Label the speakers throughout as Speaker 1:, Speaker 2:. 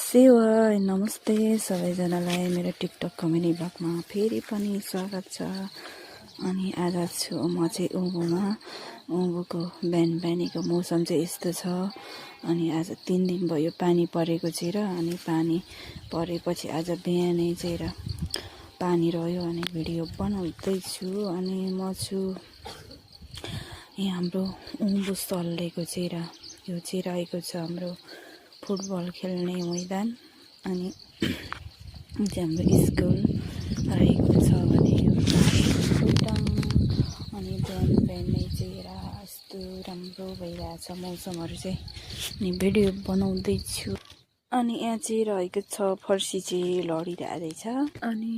Speaker 1: सेवा नमस्ते सबैजनालाई मेरो टिकटक कमेडी ब्लगमा फेरि पनि स्वागत छ। अनि आज छु म चाहिँ उँभोमा। उँभोको बिहानीको मौसम चाहिँ यस्तो छ। अनि आज 3 दिन भयो पानी परेको चाहिँ र अनि पानी परेपछि आज बिहानै चाहिँ र पानी रह्यो अनि भिडियो बनाउँदैछु। अनि म छु यहाँ हाम्रो उँभो सल्लेको चाहिँ र यो चाहिँ रहेको छ हाम्रो फुटबल खेल्ने मैदान। अनि चाहिँ हाम्रो स्कुल रहेको छ भने यो खोटाङ। अनि बिहानै चाहिँ यस्तो राम्रो भइरहेछ मौसमहरू चाहिँ। अनि भिडियो बनाउँदैछु। अनि यहाँ चाहिँ रहेको छ फर्सी चाहिँ लडिरहेछ। अनि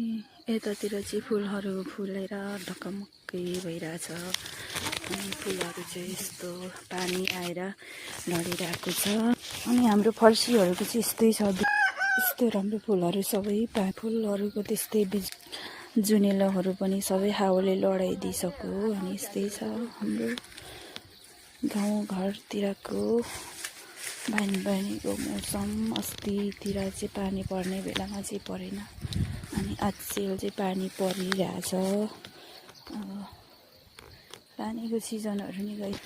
Speaker 1: यतातिर चाहिँ फुलहरू फुलेर ढकमक्कै भइरहेछ। अनि फुलहरू चाहिँ यस्तो पानी आएर लडिरहेको छ। अनि हाम्रो फर्सीहरूको चाहिँ यस्तै छ, यस्तो राम्रो फुलहरू सबै फुलहरूको त्यस्तै जुनेलोहरू पनि सबै हावाले लडाइदिइसक्यो। अनि यस्तै छ हाम्रो गाउँघरतिरको बिहानीको मौसम। अस्तितिर चाहिँ पानी पर्ने बेलामा चाहिँ परेन। अनि आजकल चाहिँ पानी परिरहेछ। अब पानीको सिजनहरू नि गयो,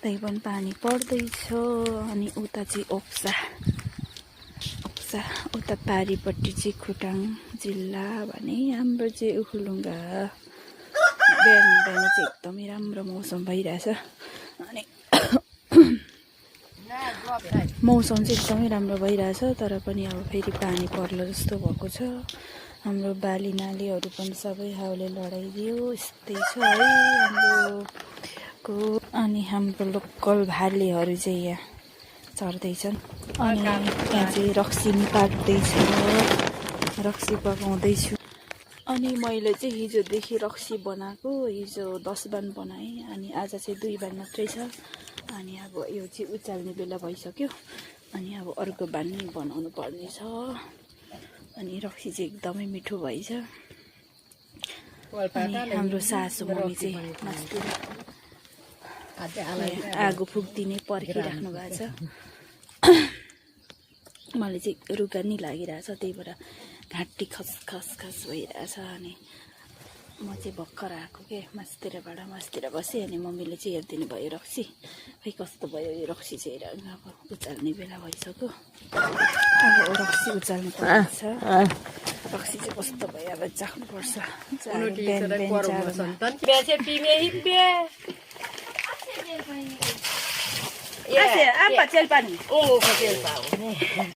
Speaker 1: त्यही पनि पानी पर्दैछ। अनि उता चाहिँ ओक्सा उता पारिपट्टि चाहिँ खोटाङ जिल्ला भने हाम्रो चाहिँ उखुलुङ्गा। बिहान चाहिँ एकदमै राम्रो मौसम भइरहेछ। अनि मौसम चाहिँ एकदमै राम्रो भइरहेछ। तर पनि अब फेरि पानी पर्ला जस्तो भएको छ। हाम्रो बाली नालीहरू पनि सबै हाउले लडाइदियो। यस्तै छ है हाम्रोको। अनि हाम्रो लोकल भालेहरू चाहिँ यहाँ चढ्दैछन्। अनि यहाँ चाहिँ रक्सी पाक्दैछ, रक्सी पकाउँदैछु। अनि मैले चाहिँ हिजोदेखि रक्सी बनाएको, हिजो 10 बान बनाएँ। अनि आज चाहिँ 2 बान मात्रै छ। अनि अब यो चाहिँ उचाल्ने बेला भइसक्यो। अनि अब अर्को बान बनाउनु पर्ने छ। अनि रक्सी चाहिँ एकदमै मिठो भएछ। अनि हाम्रो सासु मम्मी चाहिँ मास्तिर आगो फुक्दिने पर्खिराख्नु भएको छ। मलाई चाहिँ रुगा नि लागिरहेछ, त्यही भएर घाँटी खस भइरहेछ। अनि म चाहिँ भर्खर आएको के मासतिर बसेँ। अनि मम्मीले चाहिँ हेरिदिनु भयो रक्सी। खै कस्तो भयो यो रक्सी चाहिँ। अब उचाल्ने बेला भइसक्यो। अब रक्सी उचाल्नु पर्छ। रक्सी चाहिँ कस्तो भयो अब चाख्नुपर्छ।